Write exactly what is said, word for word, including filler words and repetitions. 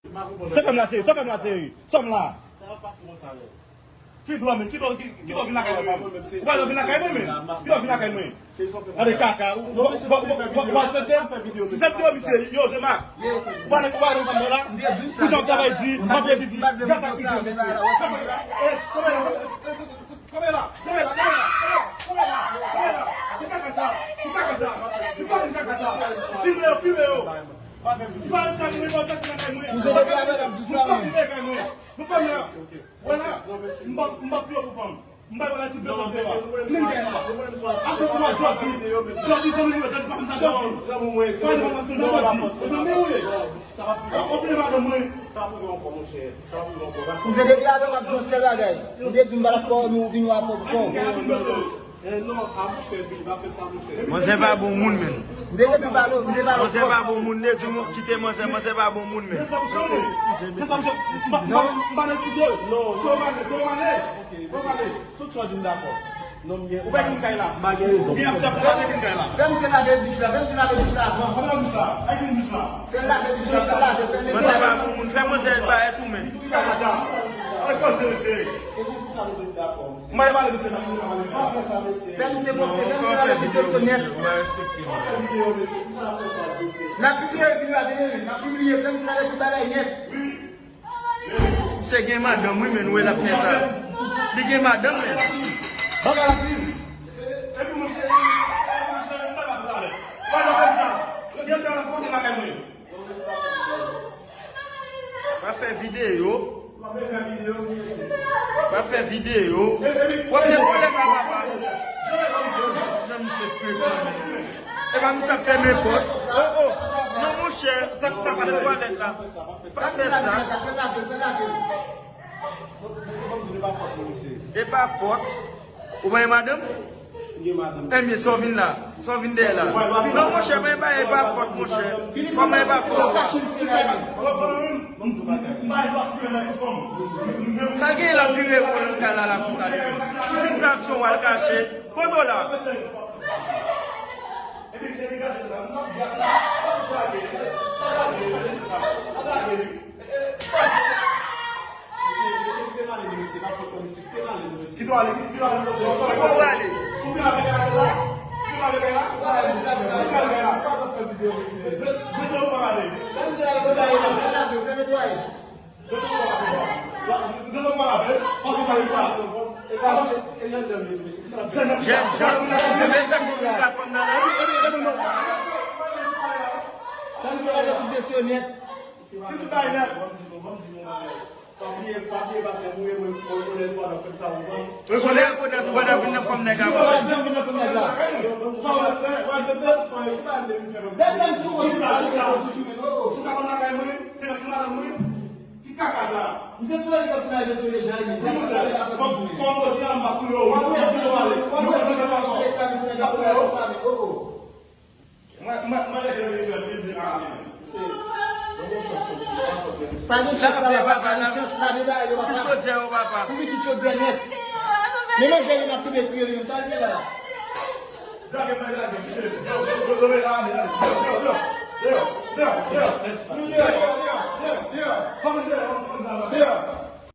Sa fè m la, seri. Sa fè m la, seri. Sa m la. Ki dlo, men? Ki dlo, ki, ki dlo vin lakay mwen, men? Ou pa dlo vin lakay mwen, men? Ki dlo vin lakay mwen? Gade kaka. Ou, ou, ou, ou, ou, ou, si se videyo, misye, yo, je mak. Ou pa, ou pa, ou pa, la. Pou jan travay di, m ap di, gata, videyo, misye. Eh, kanpe la. Kanpe la, kanpe la, kanpe la, kanpe la, kanpe la. Ki kaka sa? Ki kaka sa? Ki kaka sa? Filme yo, filme yo. Ou pa sa, nou pa sa ki nan kay mwen. Nou pa filme kay mwen. Nou fèmen. Wè la, m p ap, m p ap pye pou fanm. M bay wè la tout bezwen de la. Vin kay la. Apre se mwa Jodi. Jodi se nou jwe, Jodi pa konn sa Jodi. Pa de konn sa Jodi. Ou zanmi ou ye? Ou konn madanm mwen? Kouzen, depi avè w, m ap di yon sèl bagay. M te di m pa t ap fè w, nou vin w ap fè w pou kò w. Eh, non, a monchè, Billy, pa fè sa, monchè. Manzè pa bon moun, men. M te depi pale w, m te pale w. Manzè pa bon moun, li di m kite manzè, manzè pa bon moun, men. Non. Tout sa w di m dakò. Non, m gen, ou pa gen kay la. M pa gen rezon. Fè misye lave dich la, fè misye lave dich la avan. Fè l lave dich la, fè l lave, fè l lave. Manzè pa bon moun, fè manzè pa et ou men. E se pou sa nou te dakò, mesye. Mwen pale, mesye, nan mwen pale. Pa fè sa, mesye. Fè misye monte, fè misye lave videyo sou nèt. N ap pibliye videyo a, tande, n ap pibliye, fè misye lave tout bagay nèt. Misye gen madanm, wi, men nou wè l ap fè sa. Li gen madanm, men. Bagay la pi. Epi, monchè, monchè, m pa ka pale. Wè, nan fè sa. Yo gen tan nan konte bagay mwen. Pa fè videyo. Pa fè videyo. W ap gen pwoblèm la, papa. Jan misye frekan. E pa misye ap fè nenpòt. Oh, oh. Non, monchè. Sa k ap pase twalèt la? Pa fè sa. E pa fòt. Ou pa gen madanm? Ebyen, sa w vin la? Sa w vin dèyè la? Non, monchè, men pa, e pa fòt, monchè. Kòman e pa fòt? Sa gen la vire wòl kay la la konsa li menm. Li vin fè aksyon w al kache. Kote w la? Kite w ale, kite w ale. Kite w ale. Jèn jan, men sa k pou vin ka fanm nan la. Fè misye lave tout dosye yo nèt. Kounye a kote a tou pa ta vin nan fanm nèg la. Ki kaka sa? Misye sou lè li ap fin al rezoud deja li menm. Lè misye ap fè tout jounen. Mwen, mwen, mwen leve leve leve leve. Mwen, mwen, mwen leve leve leve leve. Pa gen chans la, papa, pa gen chans la, devan yo, papa. Koupe chodyè yo, papa. Koupe tout chodyè nèt. Men manzè li ap tonbe kriye li menm, sa l gen la. Lage, lage, lage, kite. Yo, yo, yo, yo, ale, ale. Yo, yo, yo. Yo, yo, yo, yo. Yo, yo, yo. Yo, yo, yo. Yo, yo, yo.